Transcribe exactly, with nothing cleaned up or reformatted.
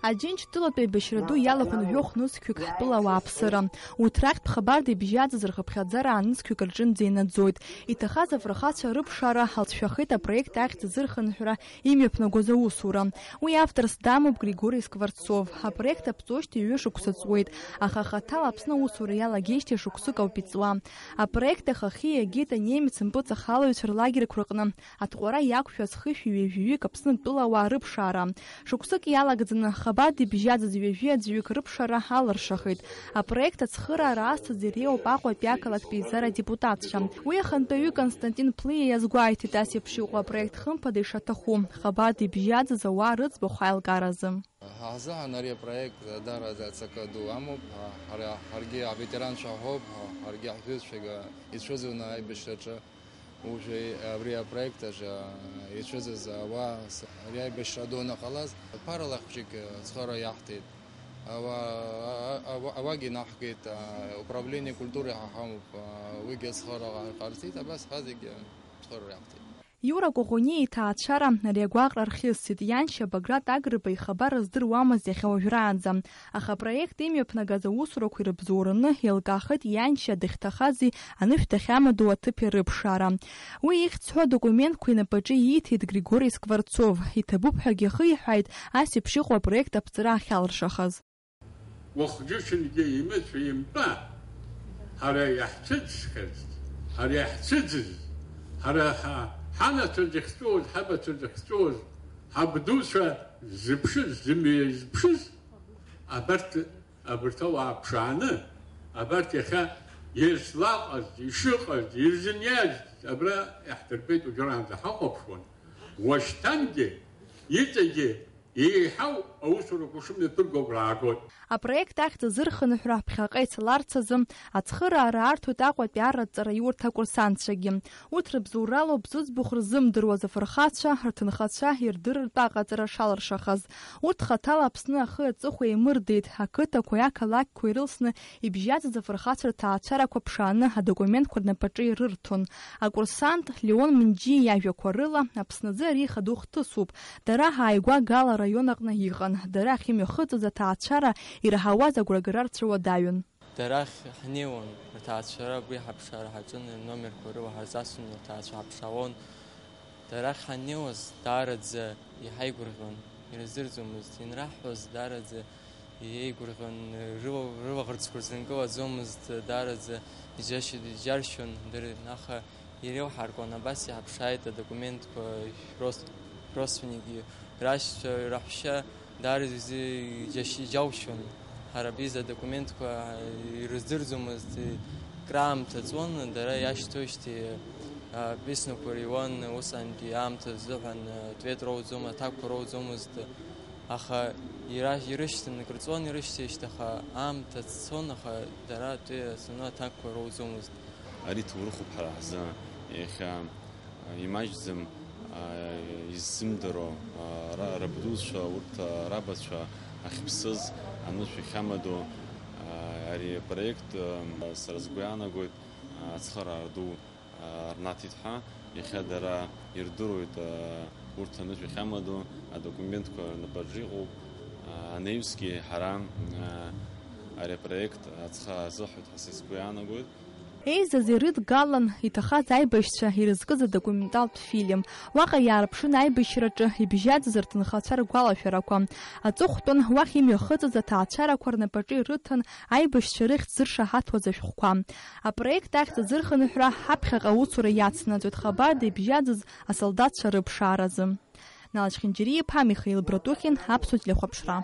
Аџьынџьтәылатә еибашьра ду иалахәын жәохә нызқьҩык ҳтәыла ауааԥсыра. Урҭ рахьтә хабарда ибжьаӡыз рхыԥхьаӡара аанызқьҩык рҿынӡа инаӡоит. Иҭахаз афырхацәа рыԥшаара ҳалҵшәахеит апроект ахьӡ азырхынҳәра имҩаԥнагоз аусура. Уи авторс дамоуп Григори Скворцов. Апроект аԥҵоижьҭеи ҩышықәса ҵуеит, аха хаҭала Аԥсны аусура иалагеижьҭеи шықәсык ауп иҵуа. Апроект ахахьы иагеит анемец мпыҵахалаҩцәа рлагерқәа рҟны. Аҭҟәара иақәшәаз хышәи ҩажәаҩык Аԥсны атәылауаа рыԥшаара. Шықәсык иалагӡаны, хабарда ибжьаӡыз ҩажәи аӡәҩык рыԥшаара алыршахеит. Апроект ацхыраара азҭаз иреиуоуп Аҟәатәи ақалақьтә еизара адепутатцәа. Уи ахантәаҩы Константин Плиа иазгәеиҭеит ас еиԥш иҟоу апроект хымԥада ишаҭаху, хабарда ибжьаӡыз ауаа рыӡбахә аилкааразы. Ҳазыҳәан ари апроект даараӡа ацакы ду амоуп. Ҳара, ҳаргьы аветеранцәа ҳоуп, ҳаргьы ҳжәытәцәа ицәыӡуаны аибашьраҿы. Уажәы абри апроект аҿы ицәыӡыз ауаа с-, ари аибашьра ду анаҟалаз, ԥарала хәҷык цхыра иаҳҭеит. Ауаа, ауаагьы наҳгеит, управление культуры ҳа ҳамоуп, уигьы цхыра ҟарҵеит, абас ҳазегьы цхыра иаҳҭеит. Иура Коӷониа иҭаацәара ари агәаҟра рхьысит, ианшьа Баграт Агрба ихабар рыздыруамызт иахьа уажәраанӡа. Аха апроект имҩаԥнагаз аусурақәа ирыбзоураны еилкаахеит ианшьа дахьҭахази анышә дахьамадоу аҭыԥи рыԥшаара. Уи ихьӡ ҳәа адокументқәа инапаҿы ииҭеит Григори Скворцов. Иҭабуп ҳәагьы ахы иҳәааит ас еиԥш иҟоу апроект аԥҵара ахьалыршахаз. Уахгьы-ҽынгьы имыцәа-имтәа, ҳара иаҳцәыӡхьаз, ҳара иаҳцәыӡыз, ҳара ҳа-, ҳанацәа зыхьҵәыуаз, ҳабацәа зыхьҵәыуаз, ҳабдуцәа зыԥшыз, зымҩа зыԥшыз, абарҭ, абарҭ ауаа ԥшааны, абарҭ иахьа иазлаҟаз, ишыҟаз, ирзыниаз, абра иаҳдырбеит, уажәраанӡа ҳахәаԥшуан. Уашьҭангьы иҵегьы еиҳау аусурақәа шымҩаԥырго агәра аагоит. Апроект ахьӡ азырхынҳәра ԥхьаҟа ицаларц азы ацхыраара арҭоит Аҟәатәи арратә ҵараиурҭа акурсантцәагьы. Урҭ рыбзоуралоуп зыӡбахә рзымдыруаз афырхацәа, рҭынхацәа ирдырыртә аҟаҵара шалыршахаз. Урҭ хаҭала Аԥсны ахи аҵыхәеи еимырдеит, ақыҭақәеи ақалақьқәеи рылсны ибжьаӡыз афырхацәа рҭаацәарақәа ԥшааны адокументқәа рнапаҿы ирырҭон. Акурсант Леон Минџьиа иажәақәа рыла, Аԥсназы ари ихадоу хҭысуп. Дара ааигәа Гала араион аҟны иҟан, дара ахьымҩахыҵыз аҭаацәара ираҳауаз агәрагара рцәыуадаҩын. Дара ахь ҳнеиуан, рҭаацәара абри ҳаԥшаара ҳаҿын, рномерқәа рыла ҳарзасны рҭаацәа ҳаԥшаауан. Дара ахь ҳаннеиуаз, даараӡа иҳаигәырӷьон, ирыздырӡомызт, инраҳҳәоз даараӡа иеигәырӷьон, рыла-, рылаӷырӡқәа рзынкылаӡомызт, даараӡа иџьашьо-, иџьаршьон, дыр-, аха иреиҳаркуан, абас иҳаԥшааит адокументқәа шәрос-, шәросственник, рашьцәа, раҳәшьа, даараӡа изы иџьашь-, иџьаушьон. Ҳара абри изы адокументқәа ирыздырӡомызт, краамҭа ҵуан, дара иашьҭоижьҭеи, а, письмақәа риуан, усҟантәи аамҭа азыҳәан, а, тәеит роуӡом, аҭакқәа роуӡомызт, аха ира-, ирышьҭан, акыр ҵуан ирышьҭеижьҭеи, аха аамҭа цон, аха дара тәеи ацаны аҭакқәа роуӡомызт. Ари ҭоурыхуп ҳара ҳзы. Иахьа, а, имаҷӡам, а, иззымдыруа, а, ра-, рабдуцәа, урҭ, а, рабацәа ахьԥсыз, анышә ахьамадоу, а, ари апроект, а, сара сгәы иаанагоит, а, ацхыраара ду, а, рнаҭеит ҳәа. Иахьа дара ирдыруеит, а, урҭ анышә ахьамадоу, адокументқәа рнапаҿы иҟоуп. А, анаҩсгьы ҳара, а, ари апроект ацха азыҳәоит ҳәа са сгәы иаанагоит. Еизаз ирыдгалан иҭахаз аибашьцәа ирызкыз адокументалтә фильм. Уаҟа иаарԥшын аибашьраҿы ибжьаӡыз рҭынхацәа ргәалашәарақәа. Аҵыхәтәан уахь имҩахыҵыз аҭаацәарақәа рнапаҿы ирыҭан аибашьцәа рыхьӡ зыршаҳаҭуаз ашәҟәқәа. Апроект ахьӡ азырхынҳәра ҳаԥхьаҟа аусура иацнаҵоит хабарда ибжьаӡыз асолдаҭцәа рыԥшааразы. Нала Чхинџьариа-иԥа, Михаил Братухин, Аԥсуа телехәаԥшра.